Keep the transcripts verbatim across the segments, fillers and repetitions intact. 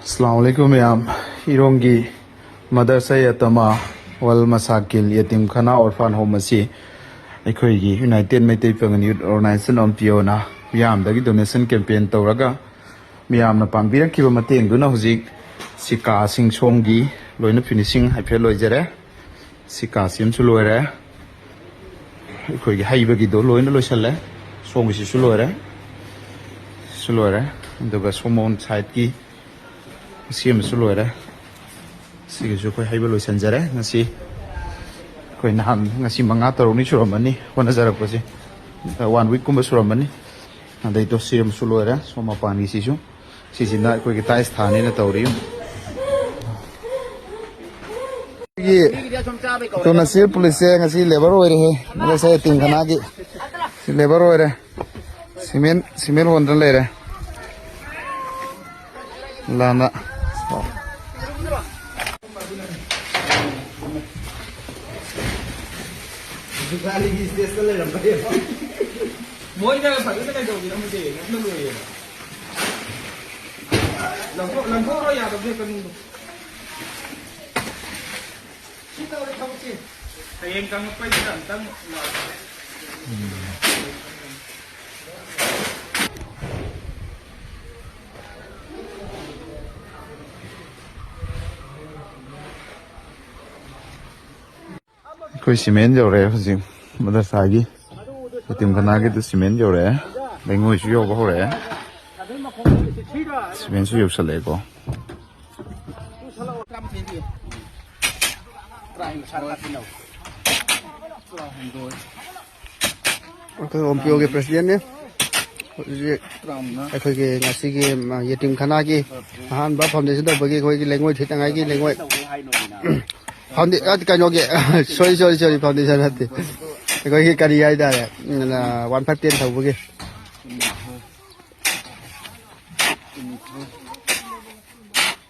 ꯑꯁꯂꯥꯃꯨ ꯑꯂꯥꯏꯀꯨꯝ ꯃꯌꯥꯝ꯫ ꯏꯔꯣꯡꯒꯤ ꯃꯗꯔꯁꯥ ꯌꯇꯃꯥ ꯋꯜ ꯃꯁꯥꯀꯤꯜ ꯌꯇꯤꯝ ꯈꯅꯥ ꯑꯣꯔꯐꯥꯟ ꯍꯣꯝ ꯑꯁꯤ ꯑꯩꯈꯣꯏꯒꯤ united Meitei Pangal youth organisation of ꯄꯤꯌꯣꯅ ꯃꯤꯌꯥꯝꯗꯒꯤ ꯗꯣꯅꯦꯁꯟ ꯀꯦꯝꯄꯦꯟ ꯇꯧꯔꯒ ꯃꯤꯌꯥꯝꯅ ꯄꯥꯡꯕꯤꯔꯛꯈꯤꯕ ꯃꯇꯦꯡꯗꯨꯅ ꯍꯧꯖꯤꯛ ꯁꯤ ꯀꯥꯁꯤꯡ ꯁꯣꯝꯒꯤ ꯂꯣꯏꯅ ꯐꯤꯅꯤꯁꯤꯡ ꯍꯥꯏꯐꯦꯠ ꯂꯣꯏꯖꯔꯦ꯫ ꯁꯤ ꯀꯥꯁꯤ ꯑꯃꯁꯨ ꯂꯣꯏꯔꯦ꯫ ꯑꯩꯈꯣꯏꯒꯤ ꯍꯩꯕꯒꯤꯗꯣ ꯂꯣꯏꯅ ꯂꯣꯏꯁꯜꯂꯦ꯫ ꯁꯣꯝꯒꯤꯁꯤꯁꯨ ꯂꯣꯏꯔꯦ꯫ ꯁꯤꯁꯨ ꯂꯣꯏꯔꯦ꯫ ꯑꯗꯨꯒ ꯁꯣꯝ ꯑꯣꯟ ꯁꯥꯏꯠꯀꯤ ꯁꯤ ꯑꯃꯁꯨ ꯂꯣꯏꯔꯦ꯫ ꯁꯤꯒꯤꯁꯨ ꯑꯩꯈꯣꯏ ꯍꯩꯕ ꯂꯣꯏꯁꯤꯟꯖꯔꯦ꯫ ꯉꯁꯤ ꯑꯩꯈꯣꯏ ꯅꯍꯥꯟ, ꯉꯁꯤ ꯃꯉꯥ ꯇꯔꯨꯛꯅꯤ ꯁꯨꯔꯝꯃꯅꯤ ꯍꯣꯠꯅꯖꯔꯛꯄꯁꯦ, ꯋꯥꯟ ꯋꯤꯛꯀꯨꯝꯕ ꯁꯨꯔꯝꯃꯅꯤ꯫ ꯑꯗꯩꯗꯣ ꯁꯤ ꯑꯃꯁꯨ ꯂꯣꯏꯔꯦ꯫ ꯁꯣꯝ ꯃꯄꯥꯟꯒꯤ ꯁꯤꯁꯨ, ꯁꯤꯁꯤꯅ ꯑꯩꯈꯣꯏꯒꯤ ꯇꯥꯏꯁ ꯊꯥꯅꯤꯅ ꯇꯧꯔꯤ꯫ ꯑꯩꯈꯣꯏꯒꯤ ꯇꯣ ꯅꯁꯤꯔ ꯄꯨꯂꯤꯁꯁꯦ ꯉꯁꯤ ꯂꯦꯕꯔ ꯑꯣꯏꯔꯦꯍꯦ꯫ ꯉꯁꯥꯏ ꯇꯤꯡ ꯈꯅꯥꯒꯤ ꯁꯤ ꯂꯦꯕꯔ ꯑꯣꯏꯔꯦ꯫ ꯁꯤꯃꯦꯟ, ꯁꯤꯃꯦꯟ ꯍꯣꯟꯗꯅ ꯂꯩꯔꯦ꯫ ꯂꯥꯟꯅ꯫ ꯖꯨꯒꯥꯂꯤꯒꯤ ꯁ꯭ꯇꯦꯖꯇ ꯂꯩꯔꯝꯕꯅꯦꯕ꯫ ꯃꯣꯏꯅ ꯐꯖꯅ ꯀꯩꯗꯧꯕꯤꯔꯝꯃꯗꯤ ꯉꯟꯅ ꯂꯣꯏꯌꯦꯕ꯫ ꯂꯪꯊꯣꯛ-, ꯂꯪꯊꯣꯛꯈ꯭ꯔꯣ ꯌꯥꯗꯕꯗꯣ ꯀꯩꯅꯣꯗꯣ꯫ ꯁꯤ ꯇꯧꯔꯦ ꯊꯕꯛꯁꯦ꯫ ꯍꯌꯦꯡ ꯆꯪꯉꯛꯄꯩꯗꯨꯗ ꯑꯝꯇꯪ ꯂꯥꯛꯑꯣ꯫ ꯑꯩꯈꯣꯏ ꯁꯤꯃꯦꯟ ꯌꯧꯔꯛꯑꯦ ꯍꯧꯖꯤꯛ꯫ ꯃꯗꯔꯁꯥꯒꯤ ꯌꯦꯇꯤꯝꯈꯥꯅꯥꯒꯤꯗꯨ ꯁꯤꯃꯦꯟ ꯌꯧꯔꯛꯑꯦ꯫ ꯂꯩꯉꯣꯏꯁꯨ ꯌꯧꯕ ꯍꯧꯔꯛꯑꯦ꯫ ꯁꯤꯃꯦꯟꯁꯨ ꯌꯧꯁꯜꯂꯛꯑꯦꯀꯣ꯫ ꯑꯩꯈꯣꯏ ꯑꯣꯝ ꯄꯤ ꯑꯣꯒꯤ ꯄ꯭ꯔꯦꯁꯤꯗꯦꯟꯠꯅꯤ꯫ ꯍꯧꯖꯤꯛ ꯑꯩꯈꯣꯏꯒꯤ ꯉꯁꯤꯒꯤ ꯌꯦꯇꯤꯝ ꯈꯅꯥꯒꯤ ꯑꯍꯥꯟꯕ ꯐꯥꯎꯟꯗꯦꯁꯟ ꯇꯧꯕꯒꯤ ꯑꯩꯈꯣꯏꯒꯤ ꯂꯩꯉꯣꯏ ꯊꯤꯠꯅꯉꯥꯏꯒꯤ ꯂꯩꯉꯣꯏ ꯐꯥꯎꯟꯗꯦ-, ꯑ, ꯀꯩꯅꯣꯒꯤ, ꯁꯣꯔꯤ, ꯁꯣꯔꯤ, ꯁꯣꯔꯤ, ꯐꯥꯎꯟꯗꯦꯁꯟ ꯅꯠꯇꯦ, ꯑꯩꯈꯣꯏꯒꯤ ꯀꯔꯤ ꯍꯥꯏꯇꯥꯔꯦ, ꯎꯝ, ꯑ, ꯋꯥꯟ ꯐꯥꯏꯚ ꯇꯦꯟ ꯇꯧꯕꯒꯤ꯫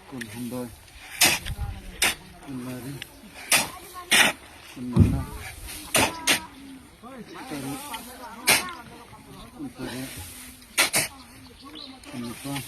ꯀꯨꯟꯍꯨꯝꯗꯣꯏ, ꯀꯨꯟꯃꯔꯤ, ꯀꯨꯟꯃꯉꯥ, ꯀꯨꯟꯇꯔꯨꯛ, ꯀꯨꯟꯇꯔꯦꯠ, ꯀꯨꯟꯅꯤꯄꯥꯟ,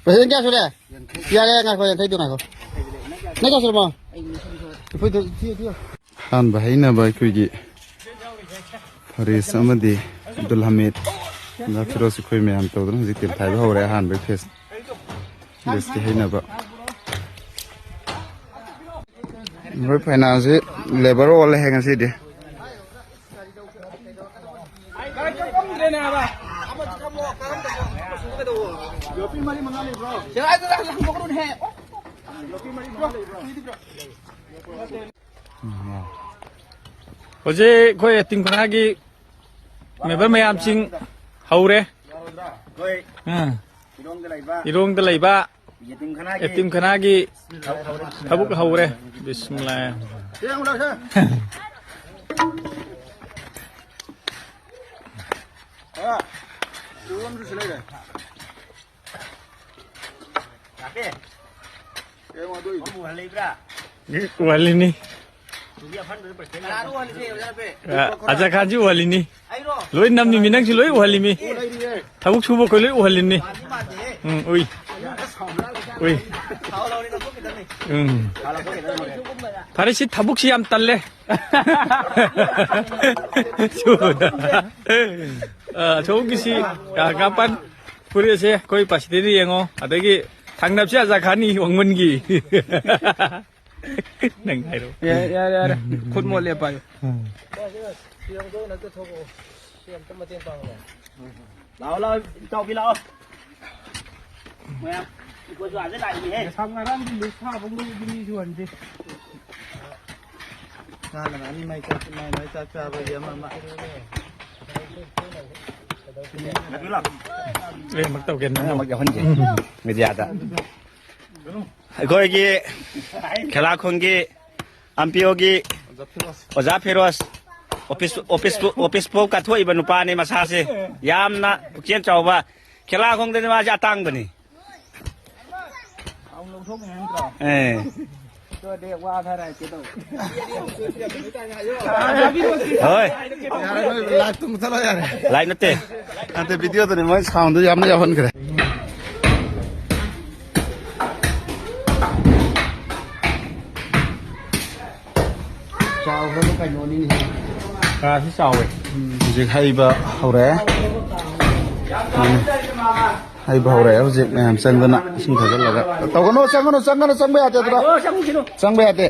ꯄꯩꯁꯥ ꯀꯌꯥ ꯁꯨꯔꯦ? ꯌꯥꯔꯦ, ꯉꯥꯏꯈꯣ, ꯌꯥꯡꯈꯩꯗꯣ ꯉꯥꯏꯈꯣ꯫ ꯅꯪ ꯀꯌꯥ ꯁꯨꯔꯃꯣ? ꯑꯩ ꯅꯤꯐꯨ ꯁꯨꯔꯦ꯫ ꯅꯤꯐꯨꯗꯣ ꯊꯤꯌꯨ, ꯊꯤꯌꯨ꯫ ꯑꯍꯥꯟꯕ ꯍꯩꯅꯕ ꯑꯩꯈꯣꯏꯒꯤ ꯐꯔꯤꯁ ꯑꯃꯗꯤ ꯑꯕꯗꯨꯜ ꯍꯃꯤꯗ, ꯐꯤꯔꯣꯖ ꯑꯩꯈꯣꯏ ꯃꯌꯥꯝ ꯇꯧꯗꯨꯅ ꯍꯧꯖꯤꯛ ꯇꯦꯞ ꯊꯥꯏꯕ ꯍꯧꯔꯦ꯫ ꯑꯍꯥꯟꯕꯒꯤ ꯐꯦꯁ ꯕꯦꯁꯀꯤ ꯍꯩꯅꯕ꯫ ꯃꯣꯏ ꯐꯥꯏꯅꯥꯜꯁꯤ ꯂꯦꯕꯔ ꯑꯣꯜꯂꯦ ꯉꯁꯤꯗꯤ꯫ ꯍꯧꯖꯤꯛ ꯑꯩꯈꯣꯏ ꯑꯦꯇꯤꯝ ꯈꯅꯥꯒꯤ ꯃꯦꯝꯕꯔ ꯃꯌꯥꯝꯁꯤꯡ ꯍꯧꯔꯦ꯫ ꯑꯥ꯫ ꯏꯔꯣꯡꯗ ꯂꯩꯕ ꯌꯦꯇꯤꯝ ꯈꯅꯥꯒꯤ ꯑꯦꯇꯤꯝ ꯈꯅꯥꯒꯤ ꯊꯕꯛ ꯍꯧꯔꯦ꯫ ꯕꯤꯁꯃꯤꯜꯂꯥꯍ꯫ ꯎꯍꯜꯂꯤꯅꯤ꯫ ꯑ, ꯑꯖꯥ ꯈꯥꯟꯁꯨ ꯎꯍꯜꯂꯤꯅꯤ꯫ ꯂꯣꯏ ꯅꯝꯃꯤꯃꯤ, ꯅꯪꯁꯨ ꯂꯣꯏ ꯎꯍꯜꯂꯤꯃꯤ꯫ ꯊꯕꯛ ꯁꯨꯕ ꯑꯩꯈꯣꯏ ꯂꯣꯏ ꯎꯍꯜꯂꯤꯅꯤ꯫ ꯎꯝ, ꯎꯏ꯫ ꯎꯏ꯫ ꯎꯝ꯫ ꯐꯔꯦ, ꯁꯤ ꯊꯕꯛꯁꯤ ꯌꯥꯝ ꯇꯜꯂꯦ꯫ ꯁꯨꯗ꯫ ꯑ, ꯑꯁꯣꯝꯒꯤꯁꯤ ꯀꯥ-, ꯀꯥꯄꯟ ꯐꯨꯔꯤꯠꯁꯦ ꯑꯩꯈꯣꯏ ꯄꯥꯁꯤꯗꯩꯗ ꯌꯦꯡꯉꯣ꯫ ꯑꯗꯒꯤ ꯊꯪꯅꯕꯁꯤ ꯑꯖꯥ ꯈꯥꯟꯅꯤ ꯋꯥꯡꯃꯟꯒꯤ꯫ ꯅꯪ ꯍꯥꯏꯔꯣ꯫ ꯌꯥꯔꯦ, ꯌꯥꯔꯦ, ꯌꯥꯔꯦ꯫ ꯈꯨꯠ ꯃꯣꯠꯂꯦ ꯄꯥꯏꯌꯨ꯫ ꯎꯝ꯫ ꯂꯥꯛꯑꯣ, ꯂꯥꯛꯑꯣ, ꯏꯇꯥꯎꯕꯤ ꯂꯥꯛꯑꯣ꯫ ꯃꯌꯥꯝ, ꯑꯩꯈꯣꯏꯁꯨ ꯑꯥꯗ ꯂꯥꯛꯏꯅꯦꯍꯦ꯫ ꯉꯁꯥꯝ ꯉꯔꯥꯡꯒꯤ ꯂꯤꯁ ꯊꯥꯕ ꯃꯣꯏꯒꯤ ꯃꯤꯁꯨ ꯍꯟꯗꯦ꯫ ꯉꯥꯅ ꯉꯥꯅꯤ ꯃꯥꯏ ꯆꯥꯛ, ꯃꯥꯏ ꯃꯥꯏ ꯆꯥꯛ ꯆꯥꯕꯒꯤ ꯑꯃ ꯑꯃ꯫ ꯂꯣꯏꯅꯃꯛ ꯇꯧꯒꯦ ꯅꯪ꯫ ꯂꯣꯏꯅꯃꯛ ꯌꯥꯎꯍꯟꯒꯦ꯫ ꯎꯝ꯫ ꯃꯦꯗꯤꯌꯥꯗ꯫ ꯑꯩꯈꯣꯏꯒꯤ ꯈꯦꯂꯥꯈꯣꯡꯒꯤ ꯑꯦꯝ ꯄꯤ ꯑꯣꯒꯤ ꯑꯣꯖꯥ ꯐꯤꯔꯣꯖ, ꯑꯣꯐꯤꯁ, ꯑꯣꯐꯤꯁ, ꯑꯣꯐꯤꯁ ꯐꯥꯎ ꯀꯠꯊꯣꯛꯏꯕ ꯅꯨꯄꯥꯅꯤ ꯃꯁꯥꯁꯦ꯫ ꯌꯥꯝꯅ ꯄꯨꯛꯆꯦꯜ ꯆꯥꯎꯕ, ꯈꯦꯂꯥꯈꯣꯡꯗꯗꯤ ꯃꯥꯁꯦ ꯑꯇꯥꯡꯕꯅꯤ꯫ ꯑꯦ꯫ ꯍꯣꯏ꯫ ꯌꯥꯔꯦ, ꯅꯣꯏ ꯂꯥꯏꯚꯇꯨ ꯃꯨꯊꯠꯂꯣ ꯌꯥꯔꯦ꯫ ꯂꯥꯏꯚ ꯅꯠꯇꯦ꯫ ꯅꯠꯇꯦ, ꯚꯤꯗꯤꯑꯣꯗꯅꯤ, ꯃꯣꯏ ꯁꯥꯎꯟꯗꯨ ꯌꯥꯝꯅ ꯌꯥꯎꯍꯟꯈ꯭ꯔꯦ꯫ ꯆꯥꯎꯈ꯭ꯔꯕ ꯀꯩꯅꯣꯅꯤꯅꯦ꯫ ꯀꯥꯁꯤ ꯆꯥꯎꯋꯦ꯫ ꯎꯝ, ꯍꯧꯖꯤꯛ ꯍꯩꯕ ꯍꯧꯔꯛꯑꯦ꯫ ꯎꯝ꯫ ꯍꯩꯕ ꯍꯧꯔꯛꯑꯦ ꯍꯧꯖꯤꯛ ꯃꯌꯥꯝ ꯆꯪꯗꯅ ꯏꯁꯤꯡ ꯊꯥꯖꯤꯜꯂꯒ꯫ ꯇꯧꯒꯅꯨ, ꯆꯪꯒꯅꯨ, ꯆꯪꯒꯅꯨ, ꯆꯪꯕ ꯌꯥꯗꯦ ꯑꯗꯨꯗ꯫ ꯆꯪꯕ ꯌꯥꯗꯦ꯫